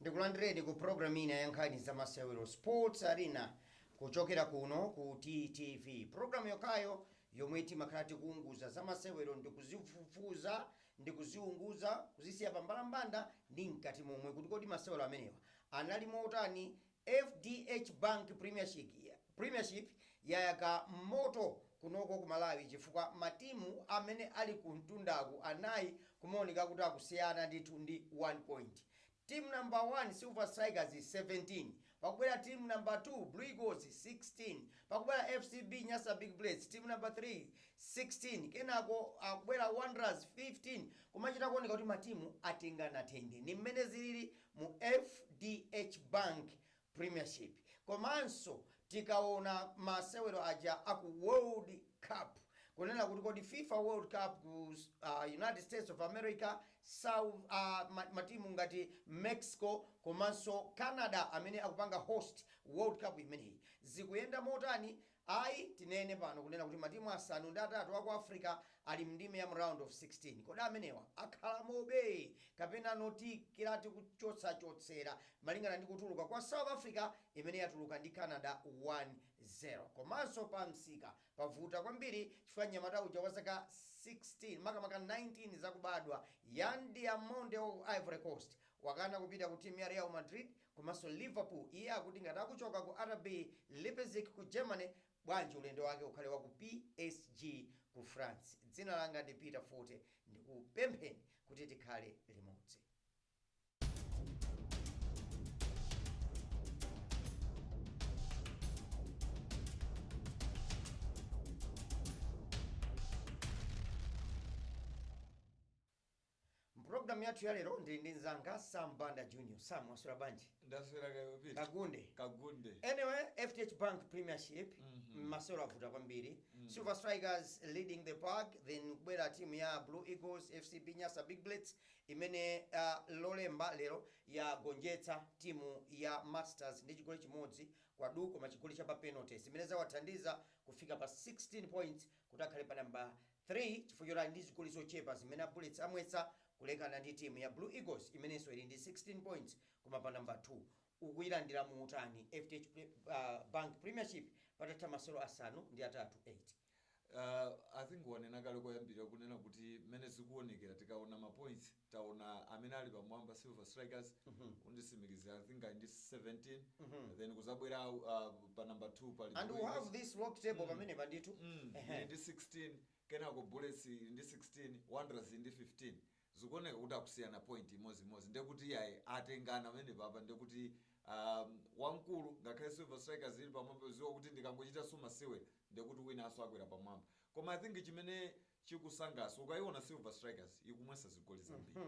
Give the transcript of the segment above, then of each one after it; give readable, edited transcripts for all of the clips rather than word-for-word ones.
Ndikulandireni ku program ina ya nkhani za masewero, Sports Arena, kuchokera kuno ku TTV, program yokhayo yomwe timakhala tikuunguza za masewero ndi kuzifufuza ndi kuziunguza, kuzisiya pambalambanda ndi mkati momwe, kuti kodi masewero amenewa anali motani? FDH Bank Premiership yayaka moto kunoko ku Malawi, chifukwa matimu amene ali ku mtundaku anayi kumaoneka kuti akusiyana ndithu ndi 1 point. Team number 1, Silver Strikers, 17, pakubwera team number 2, Blue Eagles, 16, pakubwera FCB Nyasa Big Bullets, team number 3, 16, kenako akubwera Wanderers, 15. Kumachita kuoneka kuti matimu atenganatenge. Ni mmene zilili mu FDH Bank Premiership. Komanso tikaona masewero aja aku World Cup, kunena kuti kodi FIFA World Cup ku United States of America, South matimu ngati Mexico komanso Canada amene akupanga host World Cup imeneyi, zikuyenda motani? Ayi, tinene pano kunena kuti matimu asanu ndi atatu aku Africa ali mndime ya round of 16. Kodi amenewa akhala mobe kapena notikirati kuchotsachotsera, malingana ndi kutuluka kwa South Africa imene yatuluka ndi Canada 1-0? Komanso pa msika pavuta kwambiri, chifukwa mnyamata uja wa zaka 16, makamaka 19 zakubadwa, Yan Diomande wa Ivory Coast, wakana kupita ku timu ya Real Madrid komanso Liverpool. Iye akuti ngati akuchoka ku RB Leipzig ku Germany, bwanji ulendo wake ukhale wa ku PSG ku France? Dzina langa ndi Peter Forte, ndikupempheni kuti tikhale limodzi. Mpulogalamu yathu ya lero ndili ndi mzanga Sam Banda Junior. Sam, waswera bwanji? Ndaswera kayo, Peter. Kagunde. Kagunde. Anyway, FDH Bank Premiership, masewero avuta kwambiri. Silver Strikers leading the pack, then kubwera timu ya Blue Eagles, FCB Nyasa Big Bullets imene Lolemba lero yagonjetsa timu ya Masters ndi chigoli chimodzi kwa du, koma chigoli cha pa penalty, zimene zawathandiza kufika pa 16 points kuti akhale pa namba 3, chifukwa choti ali ndi zigoli zochepa zimene a Bullets amwetsa kulekana ndi timu ya Blue Eagles imenenso ili ndi 16 points koma pa namba 2. Ukuyilandira muutani FDH Bank Premiership patatha masewero asanu ndi atatu, 8? I think wanena kale koyambirira kunena kuti mmene zikuonekera, tikaona ma points, taona amene ali pamwamba, Silver Strikers, undisimikizira, I think ali ndi 17, then kuzabwera pa number 2 pali And Blue we have Eagles. this log table pamene pandithu. Ili ndi 16, kenako Bullets ili ndi 16, Wanderers ili ndi 15. Zikuoneka kuti akusiyana point imodzi, ndekuti yayi, atengana amene papa. Ndekuti wamkulu, ngakhale Silver Strikers ili pamwamba, ziwa kuti ndikangochita sumasewera, ndekuti winanso akwera pamwamba. Koma I think chimene chikusangalatsa, ukayiona Silver Strikers ikumwesa zigoli zambiri,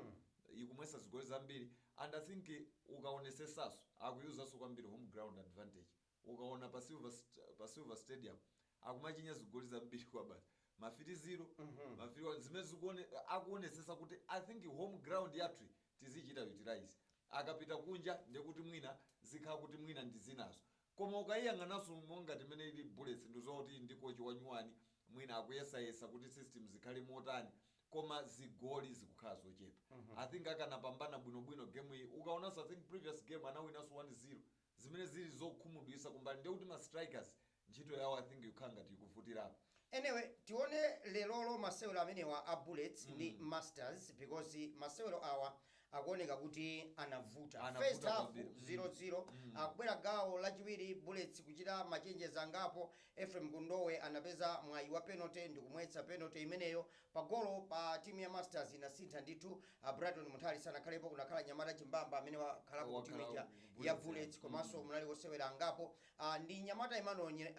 ikumwesa zigoli zambiri, and I think ukaonesesaso akuyuzanso kwambiri home ground advantage. Ukaona pa Silver Stadium akumachinya zigoli zambiri kwabasi, ma 3-0, ma 3-1, zimene akuonesesa kuti I think home ground yathu tizichita utilize. Akapita kunja ndekuti mwina zikhala kuti mwina ndi zinazo. Koma ukayiyang'ananso monga timene ili Bullets, ndizoti ndi coach wanyuwani, mwina akuyesayesa kuti system zikhale motani, koma zigoli zikukhala zochepa. I think akanapambana bwinobwino game iyi. Ukaonanso, I think previous game anawinanso 1-0, zimene zili zokhumudwitsa kumbali. Ndekuti ma strikers ntchito yawo I think ikukhala ngati ikuvutirapo. Anyway, tione lerolo masewero amenewa a Bullets ndi Masters, because masewero awa akuoneka kuti anavuta. Anavuta First half kwambiri. 0-0. Akubwera gawo lachiwiri, Bullets kuchita machenjeza angapo. Ephraim Kundowe anapeza mwayi wa penalty ndikumwetsa penalty imeneyo. Pagolo pa timu ya Masters inasintha ndithu. Brighton Munthali sanakhalepo, kunakhala Nyamata Chimbamba amene wakhalapo ku timu Wakhala ija ku ya Bullets, Bullets, yeah. komanso munali wosewera angapo. Ndi Nyamata Emmanuel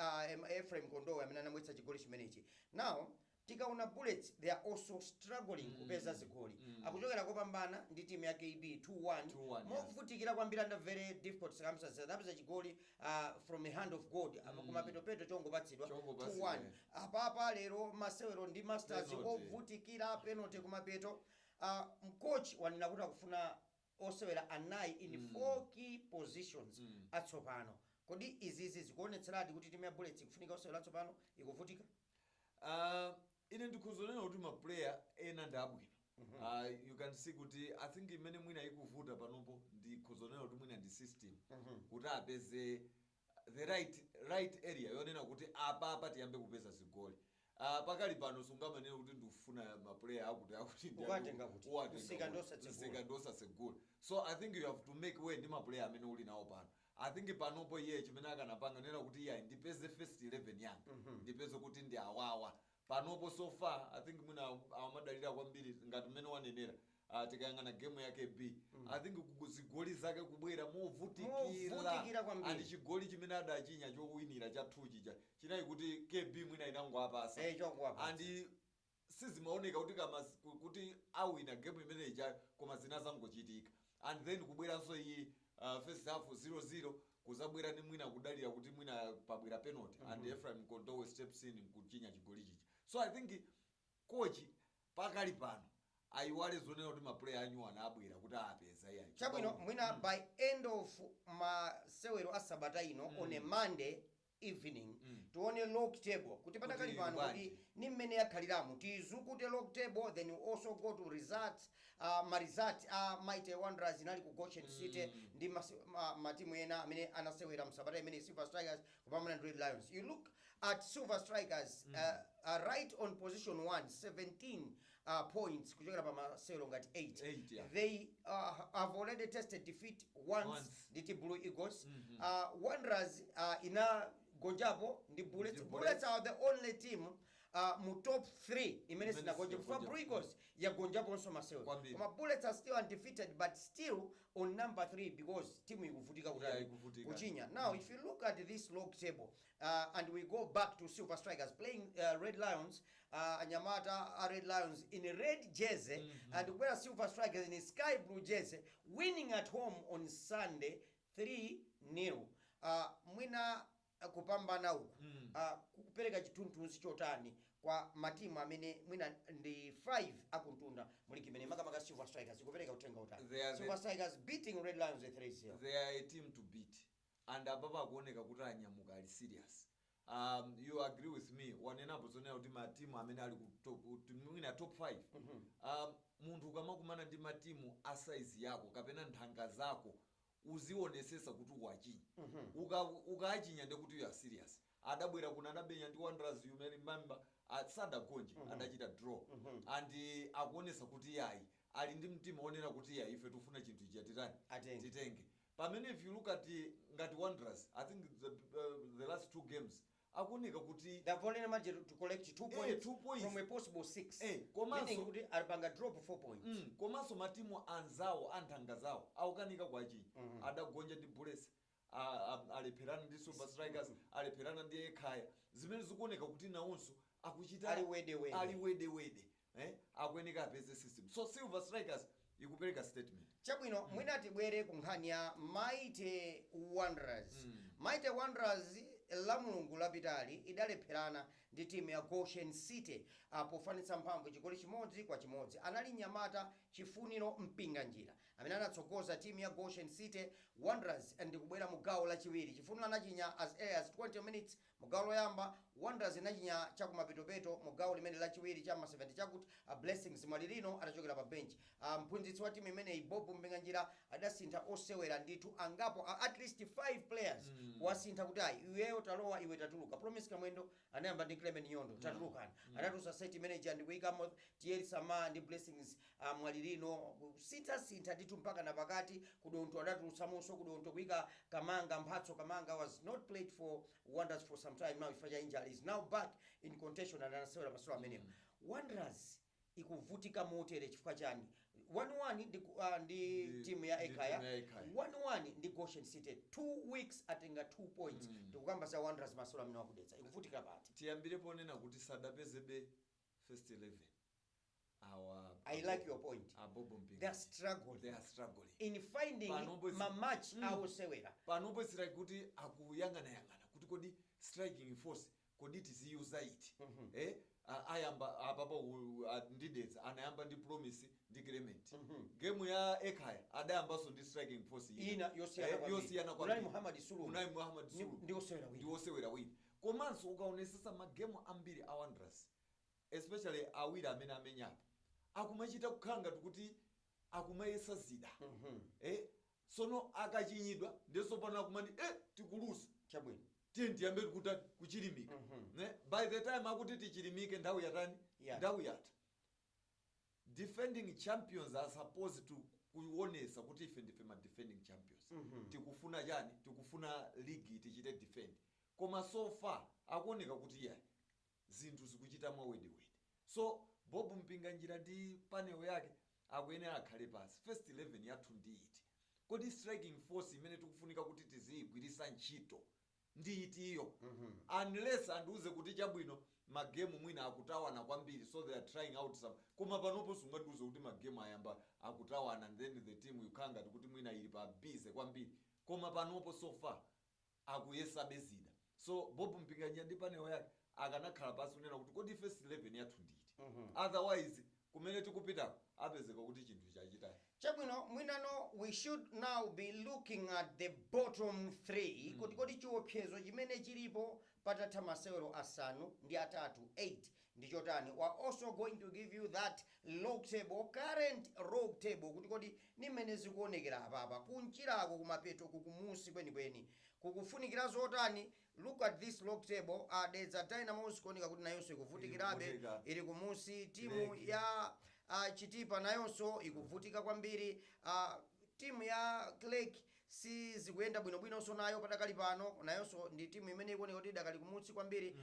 Ephraim Kondowe amene anamwetsa chigoli chimenechi. Now tikaona Bullets, they are also struggling kupeza zigoli. Akuchokera kopambana ndi timu ya KB 2-1, 2-1, yeah. movutikira kwambiri, under very difficult circumstances anapeza chigoli from the hand of God, kumapetopeto chongopatsidwa, Chongopatsidwa, 2-1. Apapa lero masewero ndi Masters, Penalty. ovutikira, penalty kumapeto. Mcoach wanena kuti akufuna osewera anayi in four key positions atsopano. Kodi izizi zikuonetseradi kuti timu ya Bullets ikufunika osewera atsopano, ikuvutika? Ine ndikuzonena kuti ma player ena ndi abwino. You can see kuti I think imene mwina ikuvuta panopo ndi Ndikhozonera kuti mwina ndi system, kuti apeze the right area yonena kuti apapa tiyambe kupeza zigoli. Pakali pano sungamanene kuti ndikufuna maplayer akuti Ukatenga kuti? Uwatenga Msika kuti? ndosatsekula. Msika ndosatsekula. So I think you have to make way ndi maplayer amene uli nawo pano. I think panopo iye chimene akanapanga, nena kuti iye ndipeze first 11 yanga, ndipeze kuti ndi awawa panopo. So far I think mwina amadalira kwambiri ngati mmene wanenera. Tikayang'ana game yake b, I think zigoli zake kubwera movutikira. Movutikira kwambiri. And chigoli chimene adachinya chowinira cha 2 chija chinali kuti KB mwina inangoapasa. Chokuwapasa. And sizimaoneka kuti kama kuti awina game imeneyi cha, koma zina zangochitika. And then kubweranso iyi first half 0-0, kuzabwera ndi mwina kudalira kuti mwina pabwera penalty, and Ephraim Kondowe steps in kuchinya chigoli chicha. So I think coach pakali pano ayiwale zonena kuti maplayer anyuwana abwera kuti apeza iyayi. Chabwino, mwina by end of masewero a sabata ino, on a Monday evening, tione log table kuti patakali Kuti pano bwanji. kuti ni mmene yakhaliramu, tizukute log table, then we also go to results, ma result a Mighty Wanderers inali ku Goshen City ndi matimu ena amene anasewera msabata imene, Silver Strikers kupambana ndi Red Lions. You look at Silver Strikers, right on position 1, 17 points kuchokera pa masewero ngati 8. Eight, yeah. They have already tasted defeat once, Once. ndi Blue Eagles. Wanderers inagonjapo ndi Bullets. Ndi Bullets are the only team mu top 3 imene Imene sinagonja, chifukwa sinagonja. Blue Eagles yagonjaponso masewero. Kwambiri. Koma Bullets are still undefeated but still on number 3 because timu ikuvutika Yeah, kutani? Ikuvutika. Kuchinya. Now if you look at this log table, and we go back to Silver Strikers playing Red Lions, anyamata a Red Lions in a red jersey, and where Silver Strikers in a sky blue jersey, winning at home on Sunday 3-0. Mwina kupambana uku kupereka chithunzithunzi chotani kwa matimu amene mwina ndi 5 akuntunda muligi imene, makamaka Silver Strikers, ikupereka uthenga utani? They are the- Silver Strikers beating Red Lions 3-0. They are a team to beat, and apapa akuoneka kuti anyamuka, ali serious. You agree with me, wanenapo zonena kuti matimu amene ali ku top, mwina top 5, munthu ukamakumana ndi matimu a saizi yako kapena nthanga zako, uzionesesa kuti uwachinya. Ukachinya ndekuti you are serious. Adabwera kuno, adabenya ndi Wanderers, you may remember, sadagonje, adachita draw, and akuonesa kuti yayi, ali ndi mtima onena kuti yayi, ife tifuna chinthu ichi titani? Atenge. Titenge. Pamene if you look at ngati Wanderers, I think the last two games akuoneka kuti They've only managed to collect 2 points, 2 points. From a possible 6. Komanso- Meaning kuti alipanga drop 4 points. Komanso matimu anzawo anthanga zawo akukanika kwachinya. Adagonja ndi Bullets, alepherana ndi Super Strikers, alepherana ndi Ekhaya, zimene zikuoneka kuti nawonso akuchita Ali wedewede. Ali wedewede, eh? Akuyeneka apeze system. So Silver Strikers ikupereka statement. Chabwino, mwina tibwere ku nkhani ya Mighty Wanderers. Mighty Wanderers la Mulungu lapitali idalepherana ndi timu ya Goshen City pofanitsa mphamvu chigoli 1-1. Anali nyamata Chifuniro Mpinganjira amene anatsogoza timu ya Goshen City. Wanderers ndikubwera mu gawo lachiwiri. Chifuniro anachinya as early as 20 minutes mu gawo loyamba. Wanderers inachinya chakumapetopeto mu gawo limene lachiwiri, cha ma 70 chakuti, Blessings Mwalilino atachokera pa bench. Mphunzitsi wa timu imeneyi, Bob Mpinganjira, adasintha osewera ndithu angapo, at least 5 players kuwasintha kuti ayi, iweyo talowa, iwe tatuluka. Promise Kamwendo anayamba ndi Clement Nyondo, tatulukani. Anatulutsa set manager ndikuyikamo Tieri Sama ndi Blessings Mwalilino, kusinthasintha ndithu mpaka na pakati. Kudonto adatulutsamonso Kudonto, kuyika Kamanga. Mphatso Kamanga was not played for Wanderers for some time now chifukwa cha injury, is now back in contention and anasewera masewero amenewo. Wanderers ikuvutika motere chifukwa chani? 1-1 ndi timu ya Ndi Ekaya. timu ya Ekhaya. 1-1 ndi Goshen City, 2 weeks atenga 2 points. Tikukamba za Wanderers masewero amene wakudetsa, ikuvutika pati? Tiyambire ponena kuti sadapezebe first 11 awa. I like your point. Abobo Mpinga They are struggling They are struggling in finding mamatch awosewera. Panopo it's like kuti akuyang'anayang'ana kuti kodi striking force, kodi tiziyuza iti? Eh, ayamba apapo ndidetsa anayamba ndi Promise ndi Clement. Game ya Ekhaya adayambanso ndi striking force ina yosiyana Eh, kwambiri. yosiyana Unali kwambiri. Muhammad Sulu. Unali Muhammad Sulu. Ndi osewera Ndi wina. osewera wina. Komanso ukaonesesa magemu ambiri a Wanderers, especially awiri amene amenyapo, akumachita kukhala ngati kuti akumayesa zida. Eh, Sono akachinyidwa ndiso pano akumati tikulusa. Chabwino. Tiye tiyambe kutani, kuchilimika. Ne? By the time akuti tichilimike, nthawi yatani? Yeah. Nthawi yatha. Defending champions are supposed to kuonesa kuti ife ndife ma defending champions. Tikufuna chani? Tikufuna league, tichite defend. Koma so far akuoneka kuti yayi, zinthu zikuchita mwawedewede. So Bob Mpinganjira ndi panel yake akuyenera akhale pasi. First 11 yathu ndi iti? Kodi striking force imene tikufunika kuti tiziyigwirisa ntchito ndi itiyo? Unless andiuze kuti chabwino, magemu mwina akutawana kwambiri, so they are trying out some. Koma panopo sungandiuze kuti magemu ayamba akutawana and then the team ikhala ngati kuti mwina ili pa busy kwambiri. Koma panopo so far akuyesabe zida. So Bob Mpinganjira ndi panel yake akanakhala pasi kunena kuti kodi first 11 yathu nditi? Otherwise kumene tikupitako apezeka kuti chinthu chachitayi. Chabwino, mwinano we should now be looking at the bottom three, kuti kodi chiopsezo chimene chilipo patatha masewero 8, 8, ndi chotani? We are also going to give you that log table, current log table, kuti kodi ni mmene zikuonekera apapa kunchirako kumapeto kukumusi kwenikweni kukufunikira zotani. Look at this log table. Dedza Dynamos kuoneka kuti nayonso ikuvutikirabe. Ikuvutika. Ili kumusi. Timu Leki. ya Chitipa nayonso ikuvutika kwambiri. Timu ya Clark sizikuyenda bwinobwinonso nayo padakali pano, nayonso ndi timu imene ikuoneka kuti idakali kumutsi kwambiri.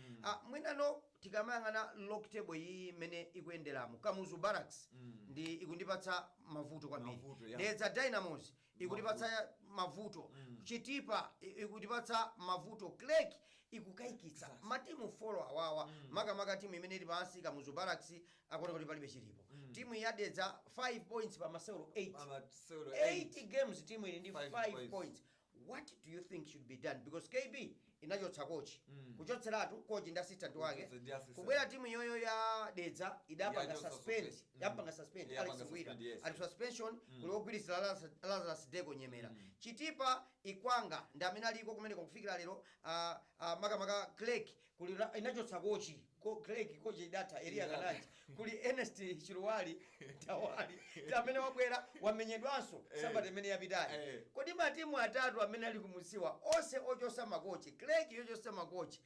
Mwinano tikamayang'ana log table iyi imene ikuyenderamo, Kamuzu Barracks ndi ikundipatsa mavuto kwambiri. Mavuto, yeah. Dedza Dynamos ikutipatsa mavuto. Chitipa ikutipatsa mavuto. Clark ikukayikitsa. Matimu four awawa, makamaka timu imene ili pansi, Kamuzu Barracks, akuona kuti palibe chilipo. Timu ya Dedza 5 points pa masewero 8. Amasewero 8 games, timu ili ndi 5 5 points. points. What do you think should be done? Because KB inachotsa kochi, kuchotseratu kochi ndi assistant wake. Kuchotsa ndi assistant. Kubwera timu yoyo ya Dedza idapanga Yachotsa suspend. suspend. Yapanga suspend Yapanga Alex Ngwira. suspend, yes. Ali suspension. Kuli ogwirizira Lazarus Dego Nyemera. Chitipa Ikwanga ndi amene aliko kumeneko kufikira lero. Makamaka Clark kuli inachotsa kochi. Clark kochi idatha Elia Kananji. Kuli Ernest Chiluwali Tawali ndi amene wabwera, wamenyedwanso sabata imene yapitayi. Kodi matimu atatu amene ali kumusiwa onse ochosa makochi, Clark yochosa makochi,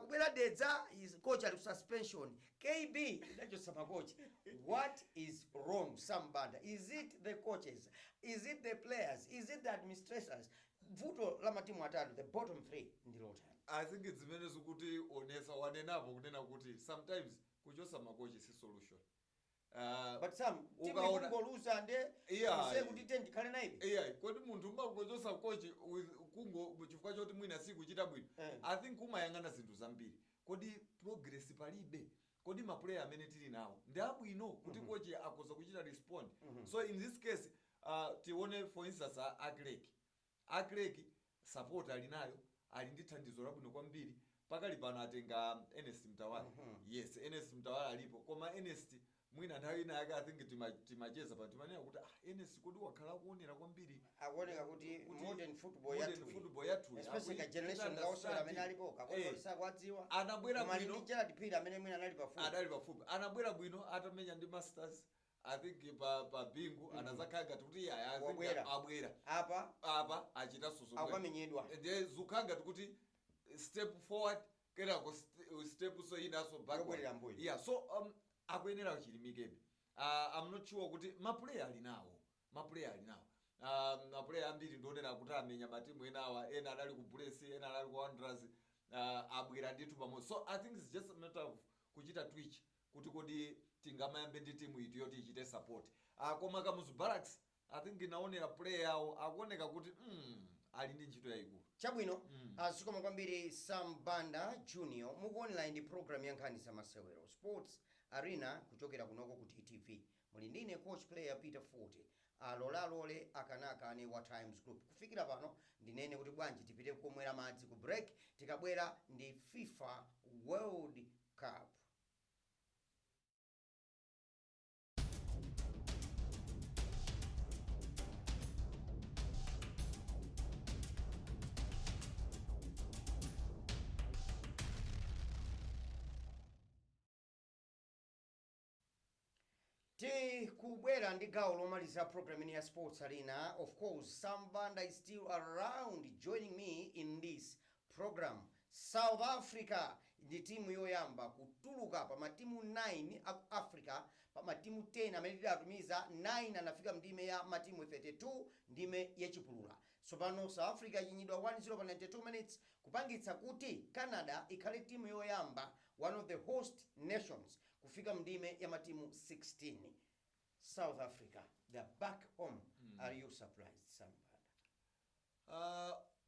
kubwera Dedza coach ali ku suspension, KB inachosa makochi, what is wrong, Sambanda? Is it the coaches? Is it the players? Is it the administrators? Vuto la matimu atatu, the bottom three, ndi lotani? I think zimene zikuti onesa wanenapo kunena kuti sometimes kuchosa makochi si solution. But some timu Ukaona- ikungoluza nde Yeah. ise kuti te ndikhale naibe. Iya, kodi munthu umangochosa kochi kungo chifukwa choti mwina sikuchita bwino? I think umayang'ana zinthu zambiri. Kodi progress palibe? Kodi maplayer amene tili nawo ndi abwino kuti kochi akhoza kuchita respond? So in this case, tione for instance a Clark support ali nayo, ali ndi thandizo labwino kwambiri. Pakali pano atenga Ernest Mtawali. Yes, Ernest Mtawali alipo, koma Ernest mwina nthawi ina yake I think timacheza pa timanena kuti Ernest kodi wakhala akuonera kwambiri. Akuoneka kuti Kuti modern football modern yathu, football yathu, especially ka generation kaosewera amene alipo, kakuonesa kwadziwa. Anabwera Koma ali bwino. ndi Gerard Phiri amene mwina anali pafupi. Adali pafupi. Anabwera bwino atamenya ndi Masters, I think pa Bingu. Anazakhala ngati kuti iye, I think Wabwera. Abwera. Apa Apa achitanso zomwe. Akukamenyedwa. Ndiye zikukhala ngati kuti step forward, kenako step so inaso backward. Yobwerera mbuyo. Yeah, so akuyenera kuchilimikebe. I'm not sure kuti maplayer ali nawo, maplayer ali nawo. Maplayer ambiri ndionera kuti amenya matimu enawa, ena adali ku Bullets, ena adali ku Wanderers, abwera ndithu pamodzi. So I think it's just a matter of kuchita twitch kuti kodi tingamayambe ndi timu iti yoti ichite support. Koma Kamuzu Barracks, I think inaonera player yawo akuoneka kuti ali ndi ntchito yayikulu. Chabwino. Zikomo kwambiri, Sambanda Junior. Mukuonera ndi program ya nkhani za masewero, Sports Arena, kuchokera kunoko ku TTV. Muli ndine coach player Peter Forte, alolalole akanakane wa Times Group. Kufikira pano ndinene kuti bwanji tipite komwera madzi ku break, tikabwera ndi FIFA World Cup. Tikubwera ndi gawo lomaliza program ino ya Sports Arena. Of course, Sambanda is still around joining me in this program. South Africa ndi timu yoyamba kutuluka pa matimu 9 aku Africa. Pa matimu 10 amene tidatumiza, 9 anafika mndime ya matimu 32, ndime yachipulula. Tsopano South Africa ichinyidwa 1-0 pa 92 minutes, kupangitsa kuti Canada ikhale timu yoyamba, one of the host nations, kufika mndime ya matimu 16. South Africa, they're back home. Are you surprised, Sambanda?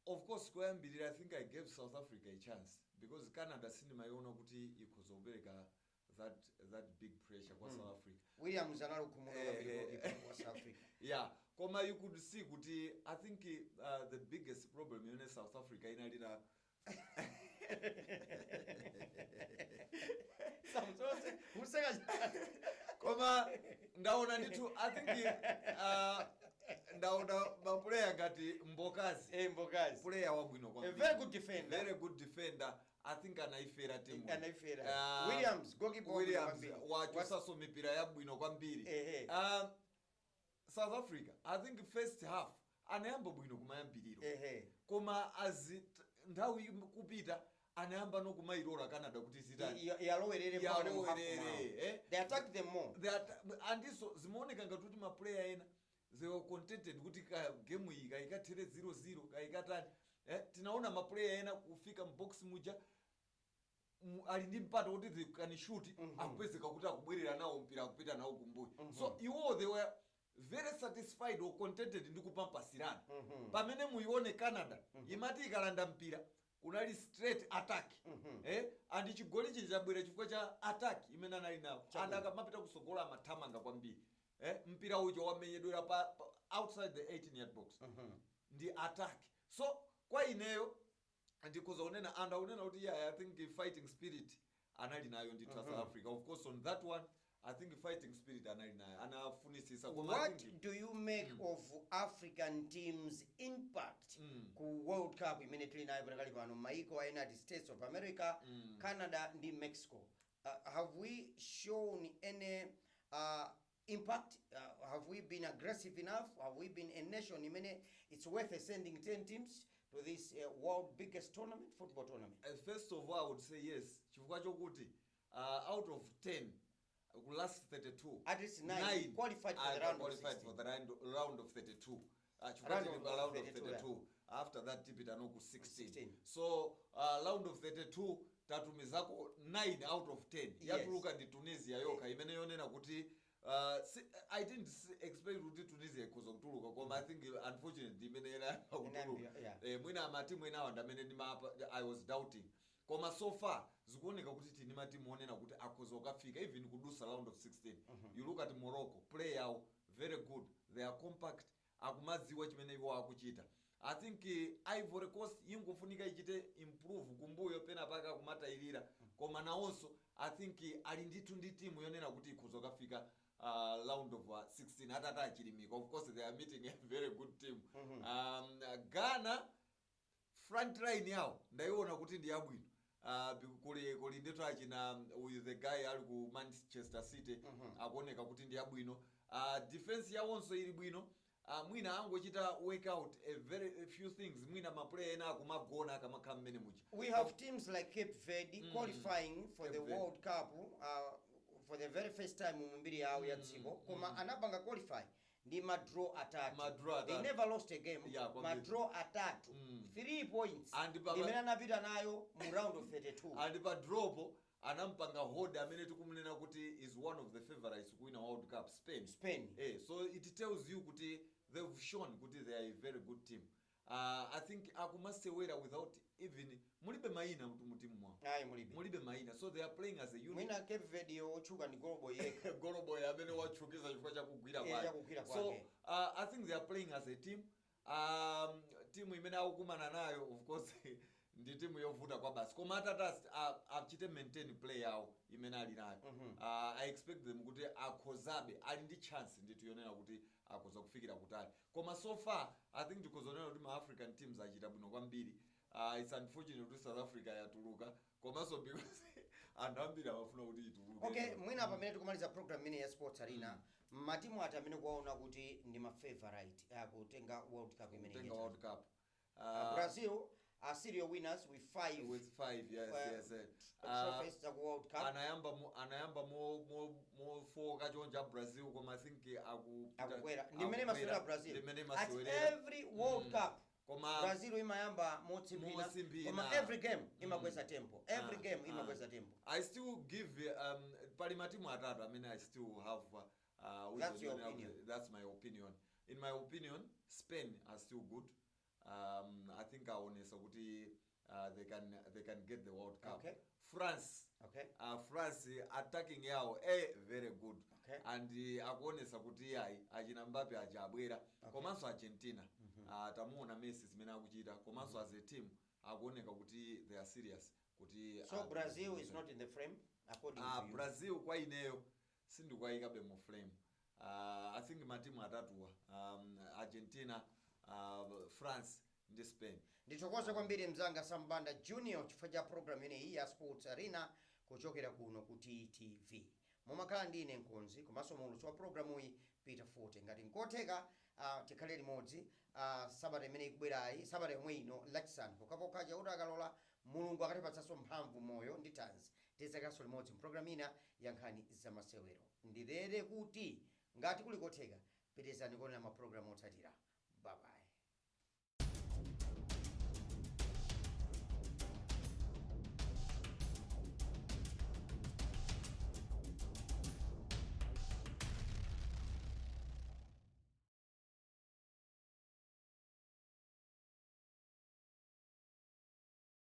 Of course, koyambirira I think I gave South Africa a chance because Canada sindimayiona kuti ikhoza kupereka that big pressure kwa South Africa. Williams anali kukhumudwa kwambiri, goalkeeper wa South Africa. Yeah, koma you could see kuti I think the biggest problem imene South Africa inalira Samsose useka. Koma ndaona ndithu, I think ndaona mapuleya ngati Mbokazi. Eh, Mbokazi. Player wabwino A kwambiri. very good defender. Very good defender. I think anaifera timu. Anaifera. Williams, goalkeeper wabwino Williams kwambiri. wachosaso mipira yabwino kwambiri. South Africa, I think first half anayamba bwino kumayambiriro, koma as nthawi kupita anayamba nokumayilola Canada kuti zitani? Yalowerere mpaka mu half Yalowerere, mwawo. eh. They attacked them more. Andiso zimaoneka ngati kuti maplayer ena they were contented kuti ka game iyi kaikathere 0-0, kaikatani. Tinaona maplayer ena kufika mbox muja ali ndi mpata kuti they can shoot, akupezeka kuti akubwerera nawo mpira, akupita nawo kumbuyo. So iwo they were very satisfied or contented ndi kupampasirana, pamene muione Canada imati ikalanda mpira kunali straight attack, and chigoli chiji chabwera chifukwa cha attack imene anali nawo and akamapita kusogola amathamanga kwambiri. Mpira ucho wamenyedwera pa outside the 18 yard box ndi attack. So kwa ineyo ndikhoza kunena, and akunena kuti yeah, I think fighting spirit anali nayo ndithu South Africa. Of course, on that one I think fighting spirit anali nayo, anafunisisa, koma I What think do you make of African teams' impact ku World Cup imene tili nayo pakali pano, maiko a United States of America, Canada ndi Mexico? Have we shown any impact? Have we been aggressive enough? Have we been a nation imene it's worth sending 10 teams to this world biggest tournament, football tournament? First of all, I would say yes, chifukwa chokuti out of 10 ku last 32, At least nine qualified for the are round of qualified 16. for the round of 32. Chifukwa Round tili of pa round of 32, 32. After that tipita no ku 16. 16. So round of 32 tatumizako 9 out of 10. Yatuluka ndi Tunisia yokha imene yonena kuti si, I didn't expect kuti Tunisia ikhoza kutuluka, koma I think unfortunately imene inayamba kutuluka. Inayamba, yeah. Mwina amatimu enawa ndamene ndimapa I was doubting, koma so far zikuoneka kuti tini matimu onena kuti akhoza kukafika even kudusa round of 16. You look at Morocco, play yawo very good, they are compact, akumadziwa chimene iwo akuchita. I think Ivory Coast ingofunika ichite improve kumbuyo pena paka kumatayirira, koma nawonso I think ali ndithu ndi timu yonena kuti ikhoza kukafika round of 16 atati achilimika. Of course, they are meeting a very good team. Ghana, front line yawo ndaiona kuti ndi yabwino. Kuli ndithu achina uyu, the guy ali ku Manchester City, akuoneka kuti ndi yabwino. Defense yawonso ili bwino. Mwina angochita work out a very a few things, mwina maplayer ena akumagona akamakhala mmene muja. We have teams like Cape Verde qualifying for Cape the Verde. World Cup for the very first time mu mbiri yawo ya dziko, koma anapanga qualify ndi madraw atatu. Madraw They atatu. never lost a game. Yeah, kwambiri. Madraw atatu, 3 points And imene anapita nayo mu round of 32. And pa draw anampanga hold amene tikumunena kuti is one of the favorites kuwina World Cup, Spain. Spain. So it tells you kuti they've shown kuti they are a very good team. I think akumasewera without even, mulibe mayina mu timu mwawo. Ayi, mulibe. Mulibe mayina, so they are playing as a unit. Mwina Cape Verde yotchuka ndi goloboy yekha. Goloboy amene watchukiza chifukwa chakugwira kwake. Chakugwira So kwake. I think they are playing as a team. Timu imene akukumana nayo of course ndi timu yovuta kwa basi, koma atati achite maintain play yawo imene ali nayo, I expect them kuti akhozabe, ali ndi chance ndithu yonena kuti akhoza kufikira kutali. Koma so far I think tikhozonena kuti ma African teams achita bwino kwambiri. It's unfortunate kuti South Africa yatuluka, komanso because Anthu ambiri amafuna kuti ituluke. Okay, mwina pamene tikumaliza program imene ya Sports Arena, matimu ati amene kuwaona kuti ndi ma favorite akutenga World Cup imene? Kutenga World Cup? Brazil are serial winners with five With five, yes. Trophies za ku World Cup. Anayamba mofoka chonja Brazil, koma I think Akukwera. Ndi mmene masewera Brazil. Ndi mmene At masewera. every World Cup, Koma Brazil imayamba motsimphina, Motsimphina. koma every game imakweza tempo, every game imakweza tempo. I still give pali matimu atatu amene I still have with That's your opinion. That's my opinion. In my opinion, Spain are still good. I think aonesa kuti they can get the World Cup. France, France attacking yawo very good and akuonesa kuti ayi, achina Mbappe aja abwera. Komanso Argentina, tamuona Messi zimene akuchita, komanso as a team akuoneka kuti they are serious kuti So Brazil is not in the frame according to you? Brazil kwa ineyo sindikuwayikabe mu frame. I think matimu atatuwa, Argentina, France ndi Spain. Ndithokoze kwambiri mzanga Sambanda Junior chifukwa cha program ineyi ya Sports Arena kuchokera kuno ku TTV. Mumakhala ndine mkonzi komanso muulutsi wa programu iyi, Peter Forte. Ngati nkotheka, tikhale limodzi sabata imene ikubwerayi, sabata yomwe ino, Lachisanu pokhapokha Chauta akalola, Mulungu akatipatsanso mphamvu, moyo ndi thanzi, tizakhalanso limodzi mpulogalamu ina ya nkhani zamasewero. Ndilere kuti ngati kuli kotheka, pitizani kuonera mapulogalamu otsatira. Bye bye.